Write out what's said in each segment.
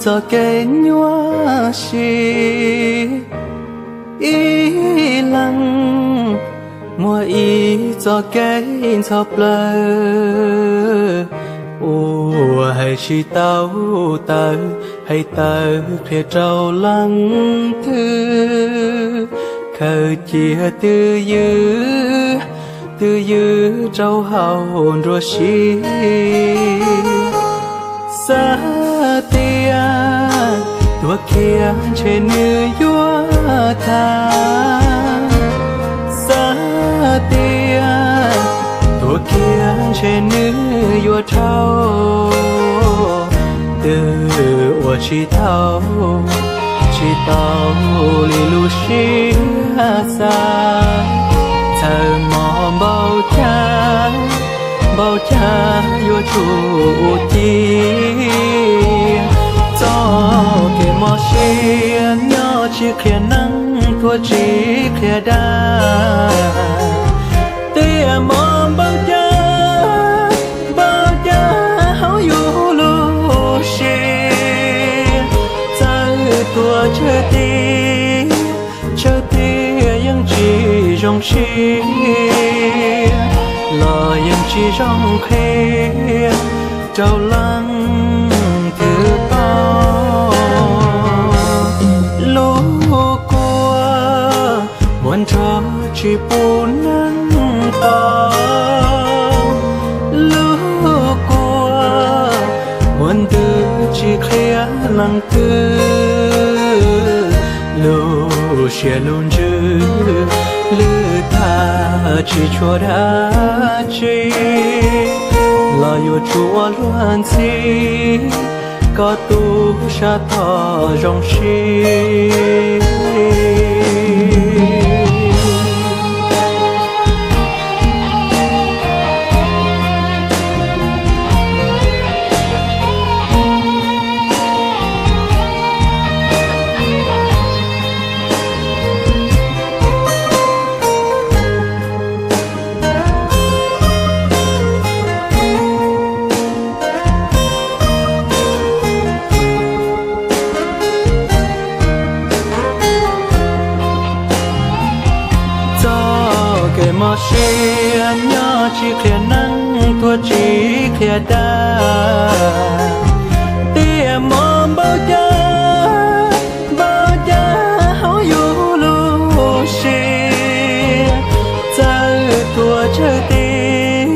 Txoj kev nyuaj siab ib leeg, muaj ib txoj kev ntxhov plawv uas hais tsis tau tawm, hais tawm qhia rau leej twg. Khaws cia twj ywm, twj ywm rau hauv nruab siab. Xav tias tuag kiag ntshe nws yuav tag, xav tias tuag kiag ntshe nws yuav dhau. Twb ua tsis tau, tsis tau li lub siab xav. Txhawm mos npaum cas, npaum cas yuav tsum ua cia. Txoj kev mob siab nyob tsis qhia neeb, tuag tsis qhia dag. Tiam mos npaum cas, npaum cas hauv yus lub siab, txawm tuag tsawg tiag, tsawg tiag yeej tsis zoo siab, los yeej tsis zoo qhia rau leej twg paub. Lub kua muaj nrog tsis pub neeg pom, lub kua muaj ntws tsis qhia leej twg, lub siab lub ntsws lwj tag tsis tshua dab tsi, los yuav tsum ua luag ntxhi kom tu sab tom zoo siab. Txoj kev mob siab nyob tsis qhia neeb, tuag tsis qhia dag. Tiam mos npaum cas, npaum cas hauv yus lub siab, txawm tuag tsawg tiag,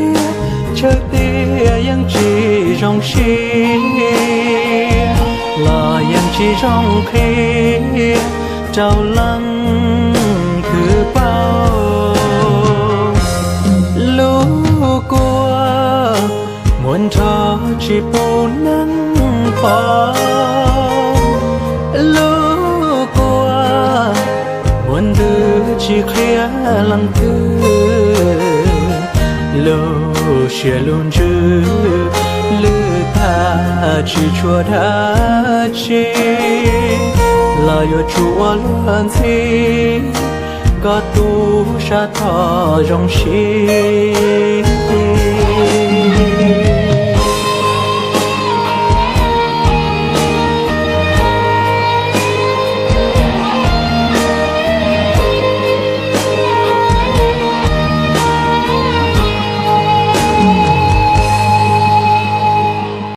tsawg tiag yeej tsis zoo siab, los yeej tsis zoo qhia rau leej twg paub. Lub kua muaj nrog tsis pub neeg pom, lub kua muaj ntws tsis qhia leej twg, lub siab lub ntsws lwj tag tsis tshua dab tsi, los yuav tsum ua luag ntxhi kom tu sab tom zoo siab.